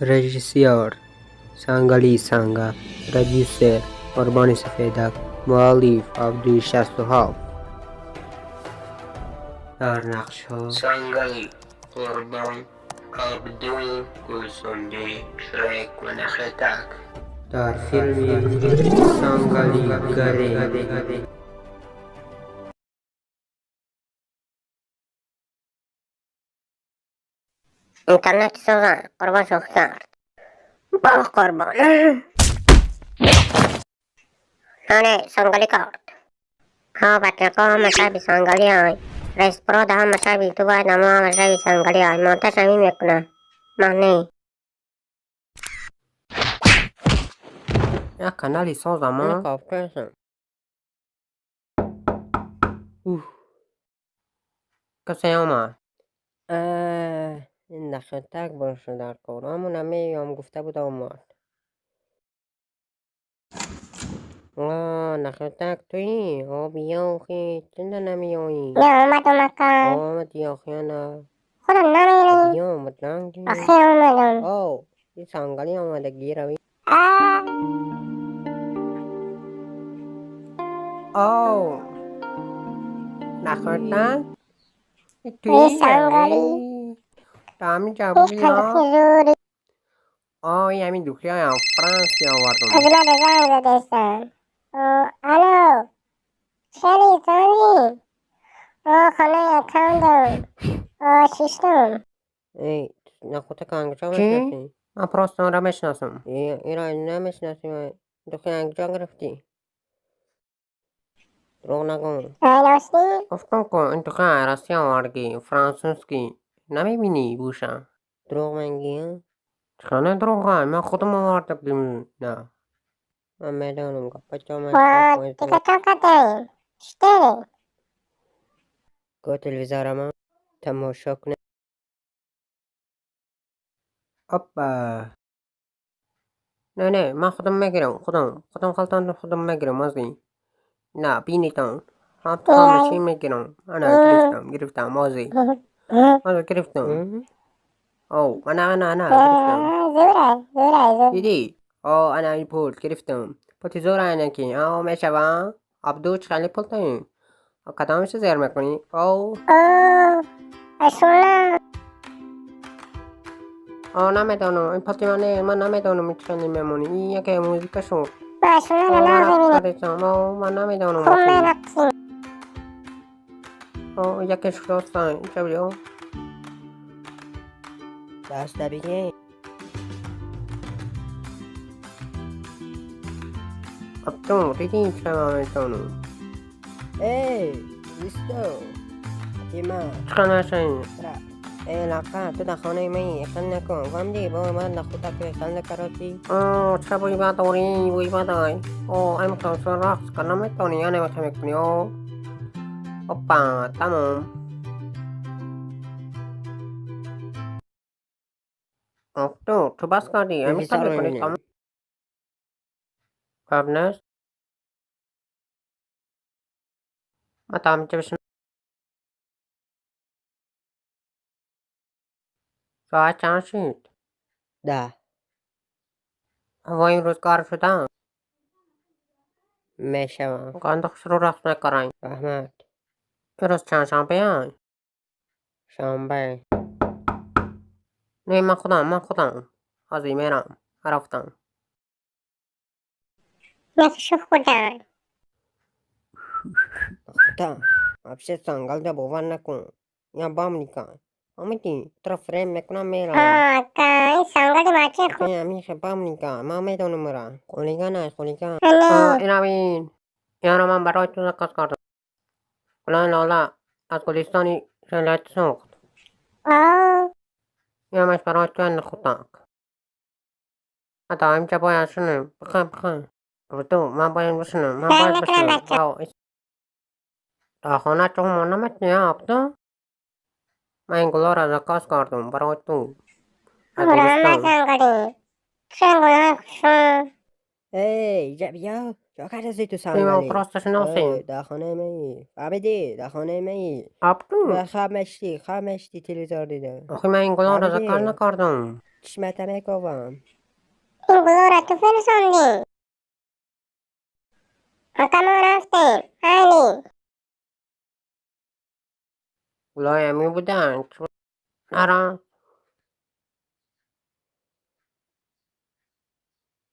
Режиссёр Сангали Санга, продюсер Қурбони Сафедак, муаллиф Абдуи 67. Дар нақшҳо Сангали, Қурбон, Абду, Гулсунди, Шрек ва Нахетак. Дар филми Сангали Гари. اینترنت سوزن قربان شوخی کرد با قربان نه سنگلی کرد ها بچه ها مشابه سنگلی های رئیس پرو هم مشابه تو باید نمو مشابه سنگلی های مانتش همی میکنه من نه. Як канали созам. Касе омад. این نختک باشه در کار همون نمیام گفته بود آمد. آه نختک تویی آ بیا آخی چرا نمیایی؟ نه اومدم اکا. آمدی آخی نه. خودم نمیری. بیا آمد نگی. آخی اومدم. آو این سنگلی آمده گیروی. آه آو نخوردن این سنگلی. تامی این جابوی خیلی زوری. آه این همین دوخی های فرانسی آوردم. از من زنگ زدستم. الو چلی زانی. آه خانه اکاندم. آه شیشتم. ای نخوتک انگجا چی؟ میشناسی؟ من پروستان را میشناسم. ایران نمیشناسی دخی انگجا گرفتی؟ دروغ نگو. آه راستی؟ گفتم که این دوخی عرسی آوردی فرانسوسکی نمیبینی بوشم. دروغ منگی؟ چرا دروغه؟ من خودم آورده بودم. نه من میدانم گپا چا واه دیگه چند کردیم؟ چطوری؟ گو تلویزیون ما تماشا کنه. اپا نه نه من خودم میگیرم. خودم خلطان خودم میگیرم ازی. نه بینیتان هم تو همه چی میگیرم. انا گرفتم ازی از گرفتم. او انا انا انا گرفتم. زوره زوره زور. دیدی؟ او انا این پول گرفتم. پوتی زور اینکی او میشوم عبدو چخیلی پول داریم کدامش زیر میکنی؟ او آه اشونا. او نمیدونم این پوتی من من نمیدونم چخیلی میمونی. این یکی موزیک شد. با اشونا او من رو رقص نمیبینی. کردم. او من نمیدونم. خوب میرقصیم. او یکی شد چه بیو؟ دست بگی. عبدو دیدی چه من میدونم؟ ای ایستو ایما. چخیلی میشنی؟ ای لقا تو در خانه می خل نکن فهمیدی؟ بابا من نخوتک خل نکراتی. آه چه بوی بد داری بوی بدای. او ام خواستم رقص کنم نمیتونی یا نمیخوای میکنی. او اپا تمام. تو تو بس کردی امی تلویزیون رو میکنی می‌بینم. تمام قبل ما تمام چه بشن ساعت چند شد؟ 10. هوای امروز کار شدم. میشوم. قند رو رقص نکرم. رحمت. امروز چند شنبه ای؟ شنبه. نه من خودم از میرم رفتم. نفسشو خوردن. نخوتا вообще سنگل ده باور نکن یا بام نیکن فهمیدی؟ تو را فریم میکنم میرم. آه که این سنگلی بچه خوب. این همیشه بام نیکن من میدونم را خولیگان ای خولیگان. آه نه اینا بین اینا من برای تو زکات کردم. لا لا لا از گلستانی شلت سوخت. آه یامش برای تو نخوتاک. حتی اینجا باید شنم بخم بخم. تو من باید بشنم من باید نکنم بشنم. بچه. آه تا خانه تو ما نمیتونی عبدو. من این گلا را زکات کردم برای تو از آه گلستان. سنگلی سنگلی خوشم. ای جا بیا چه کردی تو این سنگلی؟ پراست شناسیم. در خانه می فهمیدی؟ در خانه می عبدو خامشتی خامشتی تلویزیون دیدم. آخه من این گلا را فهمیدی؟ ذکر نکردم. Чишмата мековам. Ин гулоро ту фирсондӣ? Ака, мо рафтем, майли. Гулои ами буданд. Нара.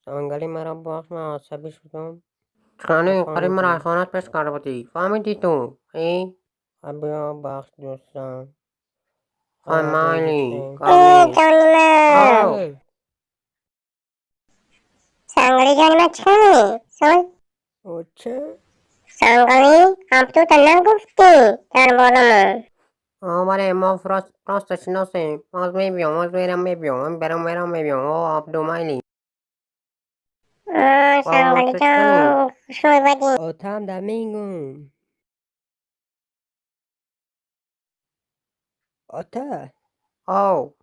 Сангали маро бахш, ман асабӣ шудам. Чӣ қариб маро аз хонат пеш карда будӣ. Фаҳмидӣ ту? Э? Биё, бахш, дӯстам. Хай, майли. Э, ҷони ман. Сангали ҷони ман, чӣ кунӣ? Сол? Оча? Сангали, абдута нагуфтӣ дар боламон. Бале, мо просто шиносем. Боз мебиём, боз мерам мебиём, ман берам мерам мебиём. О, Абду, майли. Сангали ҷон, хушрӯй будӣ. Отам да мегум. Ота. Оу.